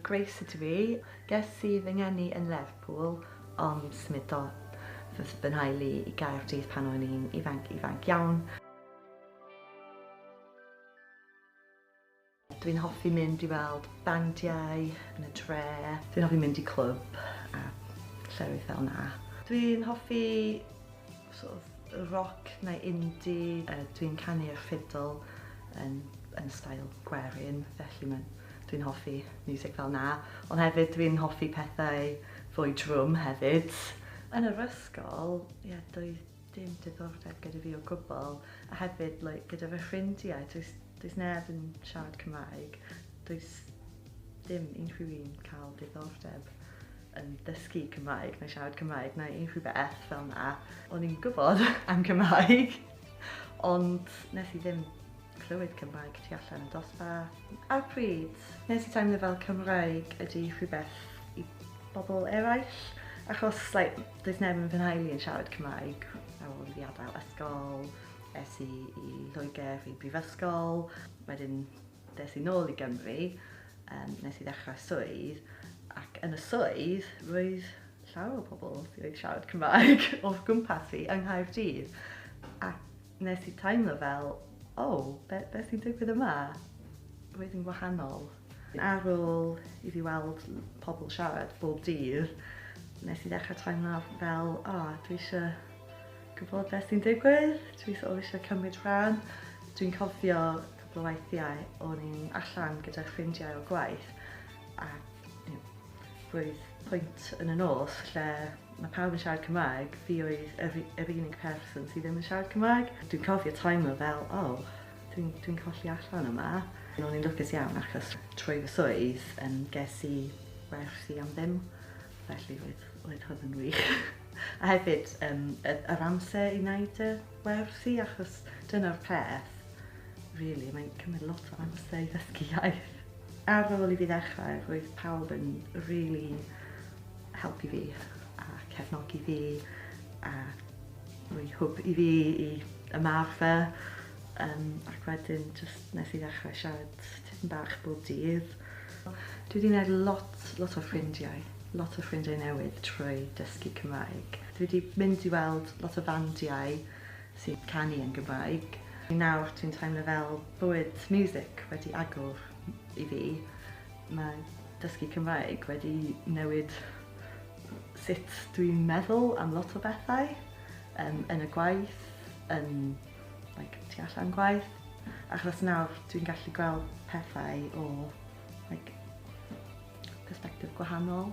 Grace ydw i. Ges i fy ngeni yn Lerpwl, ond symudodd fy nheulu i Gaerdydd pan o'n i'n ifanc, ifanc iawn. Dwi'n hoffi mynd i weld bandiau yn y dre. Dwi'n hoffi mynd i clwb a llefydd fel 'na. Dwi'n hoffi sort of rock neu indie. Dwi'n canu'r ffidl yn, yn style gwerin, felly mae'n dwi'n hoffi music fel 'na. Ond hefyd dwi'n hoffi pethau fwy drwm hefyd. Yn yr ysgol, ie, yeah, doedd dim diddordeb gyda fi o gwbl. A hefyd, like, gyda fy ffrindiau, does neb yn siarad Cymraeg. Does dim unrhyw un cael diddordeb yn dysgu Cymraeg neu siarad Cymraeg neu unrhyw beth fel 'na. O'n i'n gwybod am Cymraeg, ond nes i ddim clywed Cymraeg tu allan y dosbarth. Ar pryd, nes i teimlo fel Cymraeg ydy rhywbeth i bobl eraill, achos, like, does neb yn fy nheulu yn siarad Cymraeg. Ar ôl i fi adael ysgol, es i i Loegr i brifysgol, wedyn des i nôl i Gymru, nes i ddechrau swydd, ac yn y swydd roedd llawer o pobl sydd wedi siarad Cymraeg o gwmpas fi yng Nghaerdydd. Ac nes i teimlo fel, "Oh, be sy'n digwydd yma?" Roedd yn wahanol. Ar ôl i fi weld pobl siarad bob dydd, nes i ddechrau teimlo fel, "Oh, dwi eisiau gwybod beth sy'n digwydd, dwi sort of eisiau cymryd rhan." Dwi'n cofio cwpl o weithiau o'n i'n allan gyda ffrindiau o gwaith a roedd pwynt yn y nos lle mae pawb yn siarad Cymraeg, fi oedd yr unig person sydd ddim yn siarad Cymraeg. Dwi'n cofio teimlo fel, "Oh, dwi'n colli allan yma." O'n i'n lwcus iawn achos trwy fy swydd ges i wersi am ddim, felly roedd hwn yn wych. A hefyd yr amser i wneud y wersi, achos dyna'r peth, really, mae'n cymryd lot o amser i ddysgu iaith. Ar ôl i fi ddechrau, roedd pawb yn really helpu fi a cefnogi fi a rhoi hwb i fi i ymarfer. Ac wedyn just nes i ddechrau siarad tipyn bach bob dydd. Dwi wedi gwneud lot, lot o ffrindiau newydd trwy dysgu Cymraeg. Dwi wedi mynd i weld lot o fandiau sy'n canu yn Gymraeg. Nawr dwi'n teimlo fel bywyd music wedi agor i fi. Mae dysgu Cymraeg wedi newid sut dwi'n meddwl am lot o bethau yn y gwaith, yn, like, tu allan gwaith. Achos nawr dwi'n gallu gweld pethau o, like, perspective gwahanol.